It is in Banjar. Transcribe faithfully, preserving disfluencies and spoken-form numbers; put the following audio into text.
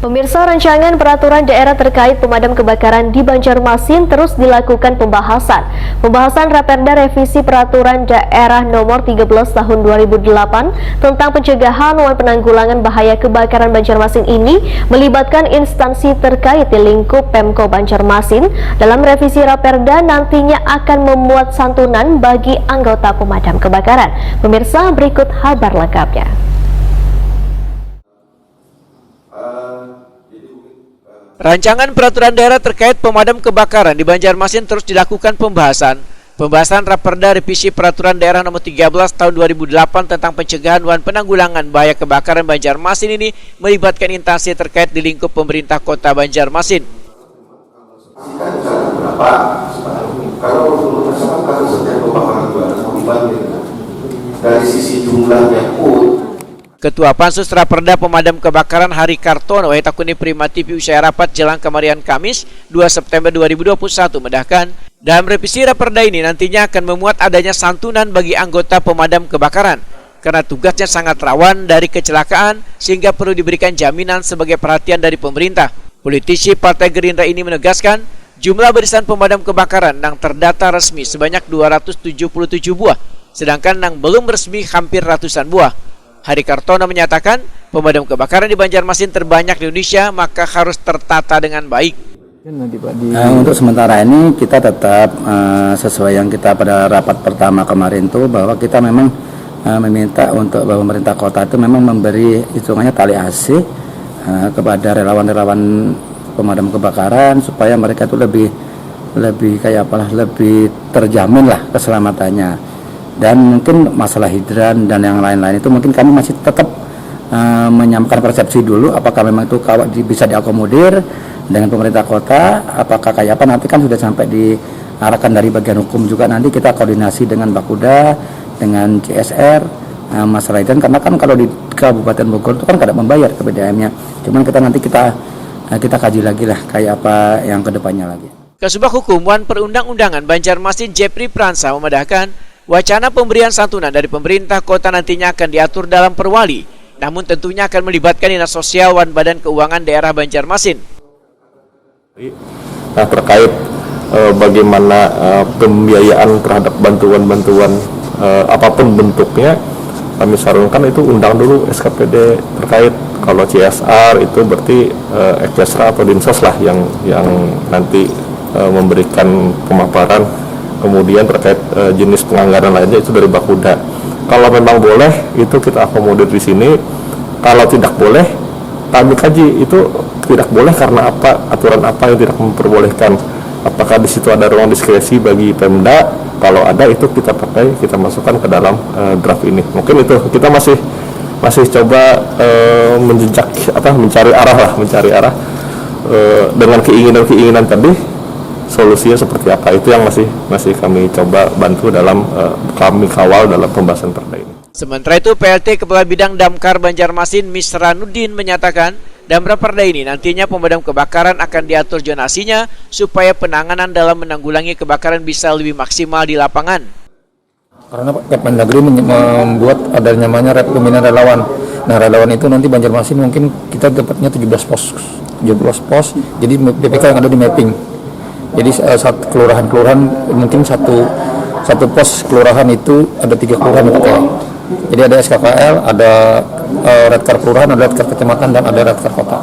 Pemirsa, rancangan peraturan daerah terkait pemadam kebakaran di Banjarmasin terus dilakukan pembahasan. Pembahasan Raperda Revisi Peraturan Daerah Nomor tiga belas Tahun dua ribu delapan tentang pencegahan wan penanggulangan bahaya kebakaran Banjarmasin ini melibatkan instansi terkait di lingkup Pemko Banjarmasin. Dalam revisi Raperda nantinya akan memuat santunan bagi anggota pemadam kebakaran. Pemirsa, berikut habar lengkapnya. Rancangan Peraturan Daerah terkait pemadam kebakaran di Banjarmasin terus dilakukan pembahasan. Pembahasan Raperda Revisi Peraturan Daerah Nomor tiga belas Tahun dua ribu delapan tentang pencegahan wan penanggulangan bahaya kebakaran Banjarmasin ini melibatkan instansi terkait di lingkup pemerintah Kota Banjarmasin. Pastikan misalnya berapa sebenarnya. Kalau untuk misalkan kasus setiap kebakaran itu ada korban gitu kan. Dari sisi jumlahnya pun Ketua Pansus Raperda Pemadam Kebakaran Hari Kartono wahi takuni Prima T V usai rapat jelang kamarian Kamis dua September dua ribu dua puluh satu medahkan, dalam revisi Raperda ini nantinya akan memuat adanya santunan bagi anggota pemadam kebakaran karena tugasnya sangat rawan dari kecelakaan sehingga perlu diberikan jaminan sebagai perhatian dari pemerintah. Politisi Partai Gerindra ini menegaskan, jumlah barisan pemadam kebakaran nang terdata resmi sebanyak dua ratus tujuh puluh tujuh buah, sedangkan nang belum resmi hampir ratusan buah. Hari Kartono menyatakan, pemadam kebakaran di Banjarmasin terbanyak di Indonesia maka harus tertata dengan baik. Nah, untuk sementara ini kita tetap uh, sesuai yang kita pada rapat pertama kemarin tuh bahwa kita memang uh, meminta untuk bahwa pemerintah kota itu memang memberi hitungannya tali asih uh, kepada relawan-relawan pemadam kebakaran supaya mereka itu lebih lebih kayak apalah lebih terjamin lah keselamatannya. Dan mungkin masalah hidran dan yang lain-lain itu mungkin kami masih tetap uh, menyampaikan persepsi dulu apakah memang itu bisa diakomodir dengan pemerintah kota, apakah kayak apa nanti kan sudah sampai diarahkan dari bagian hukum juga, nanti kita koordinasi dengan Bakuda, dengan C S R uh, masalah hidran karena kan kalau di Kabupaten Bogor itu kan kada membayar ke P D A M-nya. Cuman kita nanti kita uh, kita kaji lagi lah kayak apa yang kedepannya lagi. Kasubag Hukum wan Perundang-undangan Banjarmasin Jepri Pransa memadahkan, wacana pemberian santunan dari pemerintah kota nantinya akan diatur dalam perwali, namun tentunya akan melibatkan Dinas Sosial wan Badan Keuangan Daerah Banjarmasin. Nah, terkait eh, bagaimana eh, pembiayaan terhadap bantuan-bantuan eh, apapun bentuknya, kami sarankan itu undang dulu S K P D terkait. Kalau C S R itu berarti eh, Ekesra atau Dinsos lah yang yang nanti eh, memberikan pemaparan. Kemudian terkait eh, jenis penganggaran lainnya itu dari Bakuda. Kalau memang boleh, itu kita akomodir di sini. Kalau tidak boleh, kami kaji itu tidak boleh karena apa, aturan apa yang tidak memperbolehkan. Apakah di situ ada ruang diskresi bagi Pemda? Kalau ada, itu kita pakai, kita masukkan ke dalam eh, draft ini. Mungkin itu kita masih masih coba eh, menjejak apa mencari arah lah, mencari arah eh, dengan keinginan-keinginan tadi, solusinya seperti apa, itu yang masih masih kami coba bantu dalam eh, kami kawal dalam pembahasan perda ini. Sementara itu, P L T Kepala Bidang Damkar Banjarmasin Misranuddin menyatakan, dalam raperda ini nantinya pemadam kebakaran akan diatur zonasinya supaya penanganan dalam menanggulangi kebakaran bisa lebih maksimal di lapangan. Karena Kemendagri membuat ada namanya rep pembinaan relawan. Nah, relawan itu nanti Banjarmasin mungkin kita dapatnya tujuh belas pos, tujuh belas pos. Jadi B P K yang ada di mapping. Jadi eh, saat kelurahan-kelurahan mungkin satu satu pos kelurahan itu ada tiga kelurahan yang pakai. Jadi ada S K K L, ada eh, Redkar kelurahan, ada Redkar kecamatan, dan ada Redkar kota.